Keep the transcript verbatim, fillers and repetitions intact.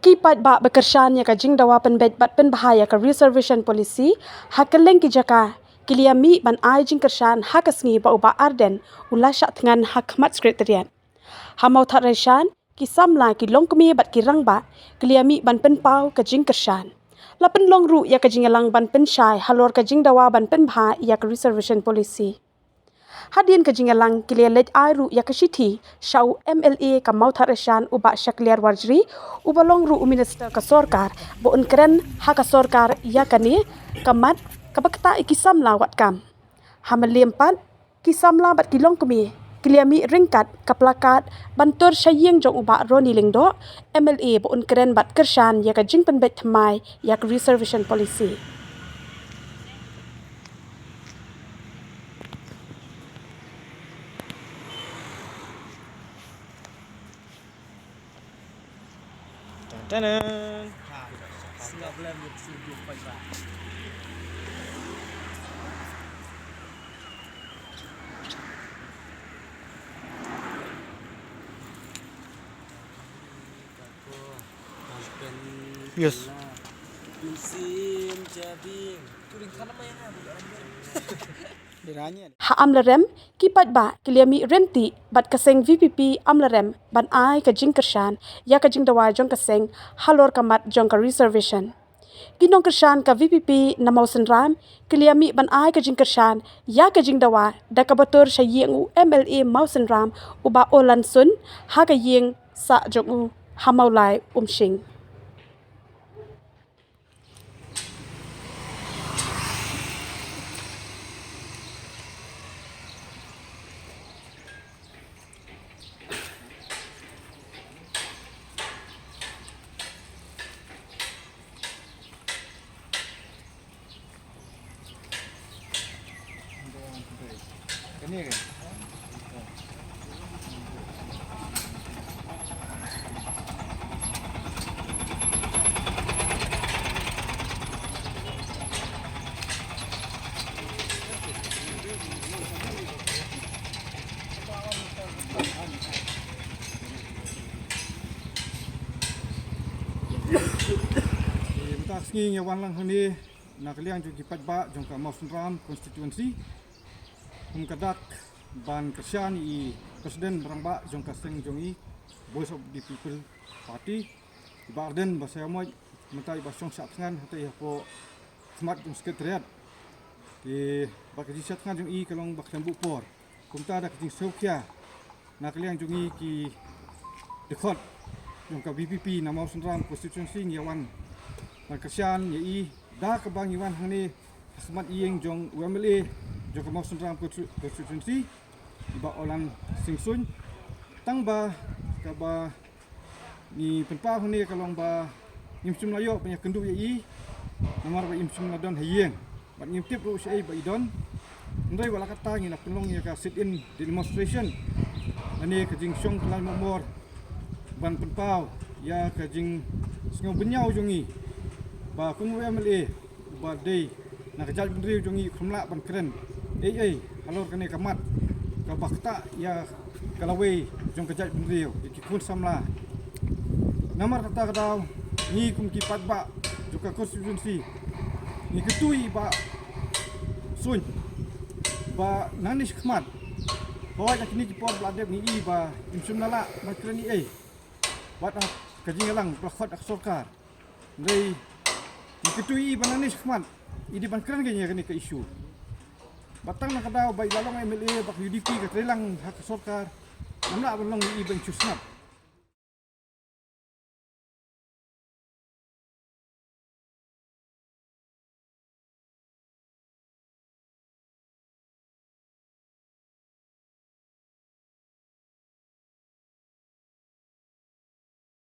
Ki paidbah ba kyrshan ïa ka jingdawa pynbeit bad pynbha ïa ka reservation policy ha kylleng ki jaka ki la ïa mih ban ai jingkyrshan ha ka sngi ba u Bah Ardent u la shah thngan ha khmat Secretariat. Ha Mawthadraishan, ki samla, ki longkmie bad ki rangbah ki la ïa mih ban pynpaw ka jingkyrshan. La pynlong ruh ïa ka jingïalang ban pynshai halor ka jingdawa ban pynbha ïa ka reservation policy. Hadien ka jingïalang ki la ïa leit ai ruh ïa ka shithi sha u M L A ka Mawthadraishan u Bah Shakliar Warjri, uba long ruh u minister ka sorkar, ba un kren ha ka sorkar ïa kane ka mat kaba ktah ïa ki samla wat kam. Ha Mylliem pat, ki samla bad ki longkmie ki la ïa mih ryngkat ka plakat ban tur sha ïing jong u Bah Ronnie Lyngdoh, M L A, ba un kren bad kyrshan ïa ka jingpynbeit thymmai ïa ka reservation policy. Tanan. Yes. Ha Amlarem, ki paidbah ki la ïa mih ryntih bad ka seng V P P Amlarem ban ai ka jingkyrshan ïa ka jingdawa jong ka seng halor ka mat jong ka reservation. Ki nongkyrshan ka V P P na Mawsynram ki la ïa mih ban ai ka jingkyrshan ïa ka jingdawa da kaba tur sha ïing u M L A Mawsynram u Bah Orland Sun ha ka ïing sah jong u ha Mawlai Umshing. Mynta ka sngi ngi wan lang hangne na ka liang jong ki paidbah jong ka Mawsynram constituency, kum ka dak ban kyrshan ïa i President rangbah jong ka seng jong i Voice of the People Party, i Bah Ardent Basaiawmoit, mynta i ba shong shah thngan hangtei hapoh khmat jong Secretariat. Te bad ka jingshah thngan jong i ka long ba khlem buh por. Kumta da ka jingsngewkhia na ka liang jong i ki dkhot jong ka V P P na Mawsynram constituency ngi wan ban kyrshan ïa i da kaba ngi wan hangne ha khmat ïing jong u M L A jong ka Mawsynram constitu-, constituency, i Bah Orland Singh Suin. Tang ba kaba ngi pynpaw hangne ka long ba ngim shym la ïoh ban ïakynduh ïa i namar ba ngim shym la don ha ïing. Bad ngim tip ruh shaei ba i don. Hynrei wat la katta ngi la pynlong ïa ka sit-in demonstration lane ka jingshong kyllaiñ mokmor ban pynpaw ïa ka jingsngew bynñiaw jong ngi ba kum u M L A uba dei na ka jaitbynriew jong ngi u khlem lah ban kren ei ei halor kane ka mat kaba ktah ïa ka lawei jong ka jaitbynriew, ïa ki khun samla. Namar kata ka daw ngi kum ki paidbah jong ka constituency ngi kyntu ïa i Bah Suin ba nangne shakhmat, hooid ha kine ki por ba la dep ngi i ba ngim shym la lah ban kren ei ei bad ha ka jingïalang ba la khot da ka sorkar. Hynrei ngi kyntu ïa i ba nangne shakhmat i dei ban kren kein ïa kane ka issue. Bad tang na ka daw ba i la long M L A bad ka U D P ka trei lang ha ka sorkar, ngam lah ban long ïa i ban shu sngap.